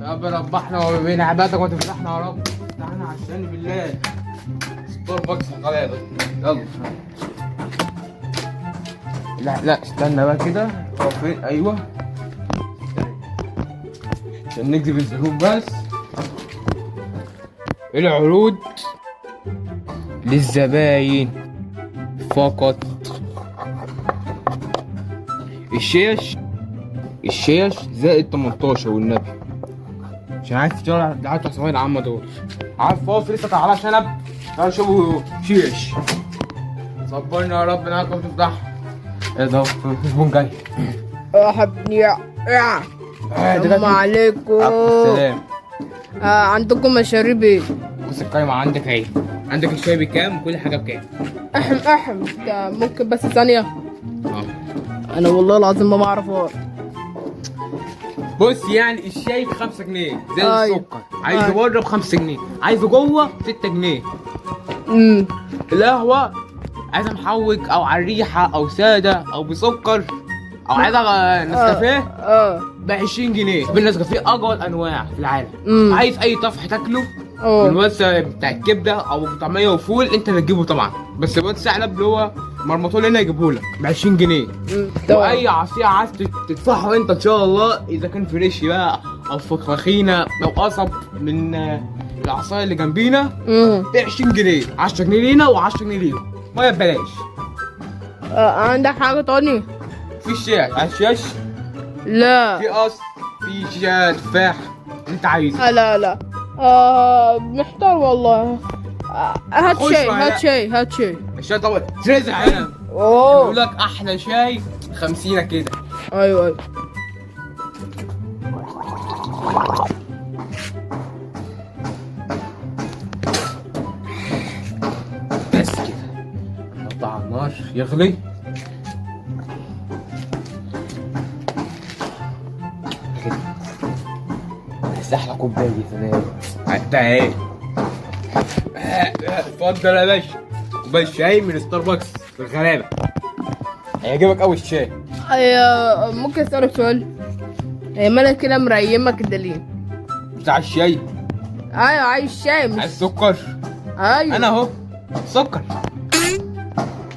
يا رب ربحنا وبين عبادك وتفرحنا يا رب. افتحنا عشان بالله ستاربكس الغلابة. يلا لا لا استنى بقى كده، هو فين؟ ايوه عشان نكذب الزبون بس. العروض للزباين فقط. الشيش، الشيش زائد 18 والنبي، عشان عايز تشتغل العيال بتوع الثانوية العامة دول. عارف هو لسه طالع شنب، تعالوا شوفوا شيش. صبرنا يا رب نعرف تفتح. ايه ده؟ في زبون جاي. حبني يا السلام عليكم. السلام. عندكم مشاريب ايه؟ بص القايمة عندك اهي، عندك الشاي بكام وكل حاجة بكام. احم احم، ده ممكن بس ثانية. اه انا والله العظيم ما بعرف اقرا. بص يعني الشاي ب 5 جنيه زي أيوة. السكر، عايزه أيوة. بره ب 5 جنيه، عايزه جوه 6 جنيه. القهوة عايزة محوج او على الريحة او سادة او بسكر او عايزة نسكافيه ب 20 جنيه. بالنسكافيه اجود انواع في العالم. عايز اي طفح تاكله من بس بتاع الكبده او طعميه وفول انت اللي تجيبه طبعا، بس الواد ثعلب اللي هو مرمطول هنا يجيبه لك ب 20 جنيه. واي عصير عايز تدفعه انت ان شاء الله، اذا كان fresh بقى او فخفخينه او قصب من العصاية اللي جنبينا ب 20 جنيه، 10 جنيه لينا و10 جنيه ليهم، مية ببلاش. عندك حاجة تانية؟ في شاي، عايز شاش؟ لا. في قص، في شاي تفاح انت عايزه. لا لا، محتار والله. هات خش شاي، معايا. هات شاي، هات شاي. الشاي طبعا ترزع هنا. اوه بيقول لك احلى شاي 50 كده. ايوه ايوه. بس كده نحطه على النار يغلي. كده بس احلى كوباية دي. سلام ده ايه؟ اتفضل يا باشا، كوباية شاي من ستاربكس الغلابة، هيعجبك قوي الشاي. ممكن اسألك سؤال؟ مالك كده مريمة كده ليه؟ بتاع الشاي؟ ايوه عايز شاي مش عايز سكر؟ ايوه. انا اهو سكر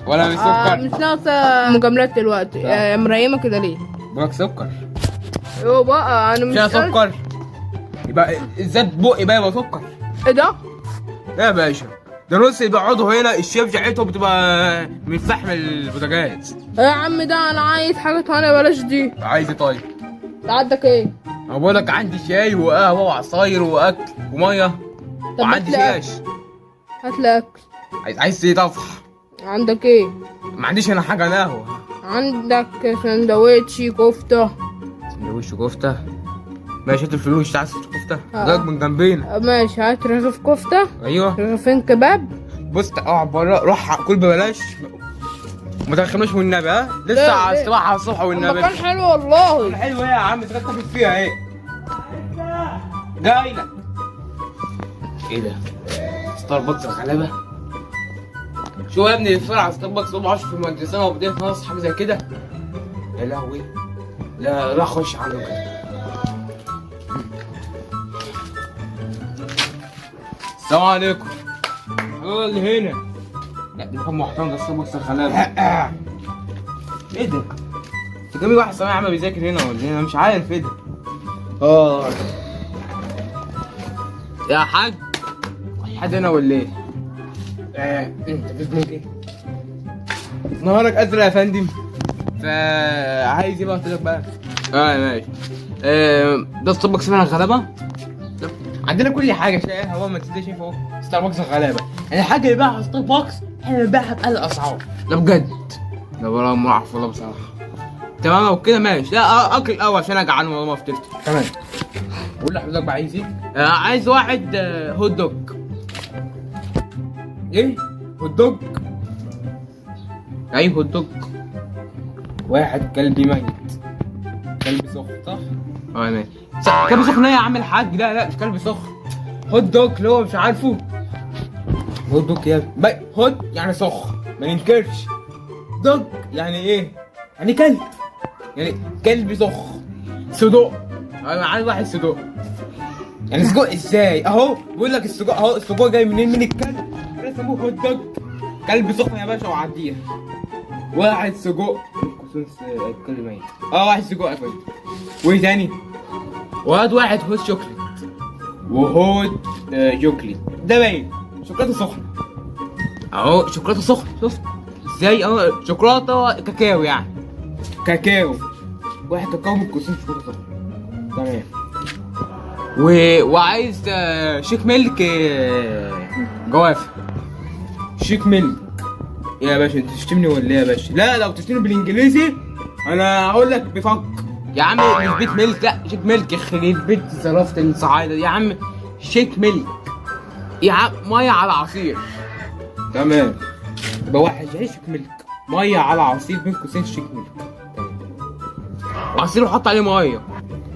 ولا مش سكر؟ مش ناقصة مجاملات دلوقتي. مريمة كده ليه؟ بقولك سكر. ايوه بقى انا مش مش سكر يبقى الزاد بقي بقى يبقى سكر. ايه ده؟ يا باشا ده نص اللي بيقعدوا هنا الشيف بتاعتهم بتبقى من فحم البوتاجاز. يا عم ده انا عايز حاجة تانية، بلاش دي. عايز ايه طيب؟ انت عندك ايه؟ انا بقول لك عندي شاي وقهوة وعصاير واكل ومية طب وعندي هات لي أكل. شاش. هات لي اكل. عايز ايه طفح؟ عندك ايه؟ ما عنديش انا حاجة، انا قهوة. عندك سندوتش كفتة؟ سندوتش كفته ماشي، هات الفلوس. عايز كفته؟ آه. جاك من جنبينا. ماشي، هات رغيف كفتة. ايوه. رغيفين كباب. بص اقعد بره، روح كل ببلاش، ما ترخمناش والنبي. ها لسه ليه؟ على ليه؟ الصباح، على الصبح والنبي. المكان حلو والله. حلو ايه يا عم؟ انت تاكل فيها ايه؟ جاي لك. ايه ده؟ ستاربكس الغلابة؟ شو يا ابني بسرعة، ستاربكس ما بعرفش في المهندسين وبعدين خلاص حاجة زي كده. يا لهوي، لا لا خش عنده كده. السلام عليكم. هو اللي هنا؟ لا ده مكان محترم، ده ستاربكس الغلابة. ايه ده؟ انت جايب واحد ثانوية عامة بيذاكر هنا ولا ايه؟ انا مش عارف ايه ده. يا حاج، حد هنا ولا ايه؟ انت في ايه؟ نهارك ازرق يا فندم. فعايز ايه بقى؟ قلت لك بقى. ماشي. ده ستاربكس فعلا الغلابة؟ عندنا كل حاجة، شايف هو ما انت شايف اهو ستاربكس الغلابة، يعني الحاجة اللي بيبيعها ستاربكس احنا بنبيعها بأقل الاسعار. لا بجد، لا والله ما اعرف والله بصراحة. تمام لو كده ماشي. لا اكل الاول عشان انا جعان والله ما فطرت. تمام. قول لحضرتك بقى عايز ايه؟ عايز واحد hot dog. ايه؟ hot dog؟ اي hot dog؟ واحد كلب ميت. كلب سخن صح؟ ماشي. كلب سخن ايه يا عم الحاج؟ لا لا مش كلب سخن. hot dog اللي هو مش عارفه. hot dog يا hot يعني سخن، ما ننكرش. dog يعني ايه؟ يعني كلب. يعني كلب سخن. صدق. انا عايز واحد صدق. يعني سجق ازاي؟ اهو بيقول لك السجق اهو، السجق جاي منين؟ من الكلب. رسموه hot dog، كلب سخن يا باشا وعديها. واحد سجق، كلب ميت. واحد سجق يا فندم. وايه تاني؟ وهات واحد hot chocolate و hot chocolate ده باين شوكولاتة سخنة اهو، شوكولاتة سخنة. شفت ازاي؟ اهو شوكولاتة كاكاو، يعني كاكاو، واحد كاكاو من كوسين شوكولاتة سخنة. تمام. وعايز shake milk، جوافه. shake milk يا باشا. انت تشتمني ولا ايه يا باشا؟ لا لو تشتمني بالانجليزي انا هقول لك بفك يا عم. مش بيت milk، لا shake milk. يخرب بيت زرافة الصعايدة يا عم. shake milk يا عم، مية على عصير. تمام، يبقى واحد shake milk، مية على عصير، بين قوسين shake milk. تمام، عصير وحط عليه مية.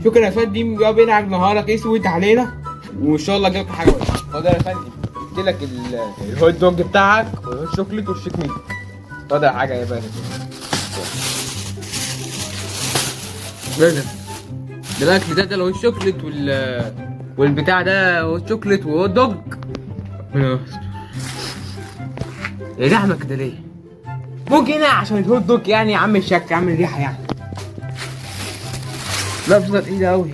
شكرا يا فندم، يا بينا نهارك اسود علينا، وان شاء الله اجيب لك حاجة وحشة. اتفضل يا فندم، جبت لك ال hot dog بتاعك وال hot chocolate وال shake milk. اتفضل يا حاجة يا باشا. ده ده الاكل ده ال hot chocolate والبتاع ده hot chocolate و hot dog. ايه لحمه كده ليه؟ ممكن هنا عشان ال hot dog يعني عامل شكل، عامل ريحه يعني. لا بس تقيلة أوي.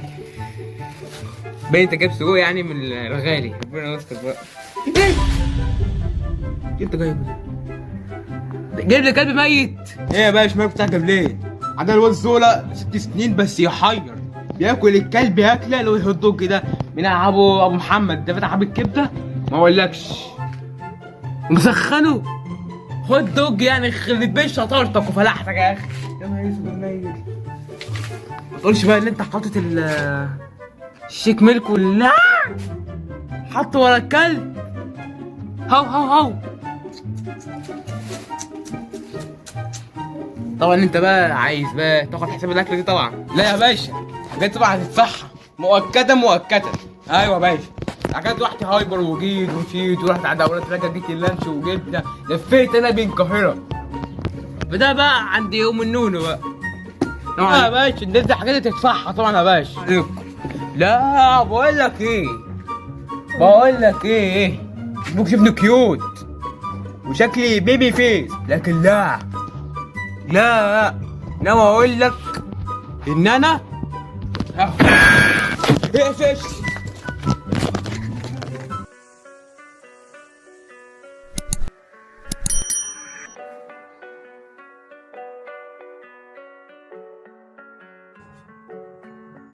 باين انت جايب سجق يعني من الغالي. ربنا يستر بقى. ايه؟ انت جايب ده؟ جايب لي كلب ميت. ايه يا باشا مالك بتعجب ليه؟ عندنا الواد زولا 6 سنين بس يحير، بياكل الكلب اكله اللي هو ال hot dog ده من ابو محمد ده، فتح حبة كبده ما اقولكش مسخنه hot dog يعني، يخرب بيت شطارتك وفلاحتك يا اخي. يا نهار اسود ميت. ما تقولش بقى ان انت حاطط ال shake milk ولا حط ورا الكلب. هو هو هو. طبعا انت بقى عايز بقى تاخد حساب الاكلة دي طبعا. لا يا باشا، الحاجات طبعا هتدفعها مؤكدة مؤكدة. ايوه يا باشا، حاجات رحت هايبر وجيت ومشيت ورحت عند اولاد رجا، جيت اللانش وجبنا، لفيت انا بين القاهرة. فده بقى عند يوم النونو بقى. لا يا باشا، الناس دي حاجات تدفعها طبعا يا باشا. لا بقول لك ايه، بقول لك ايه، ممكن شوفني cute وشكلي baby face، لكن لا لا، ناوي اقول لك ان انا ايه فش.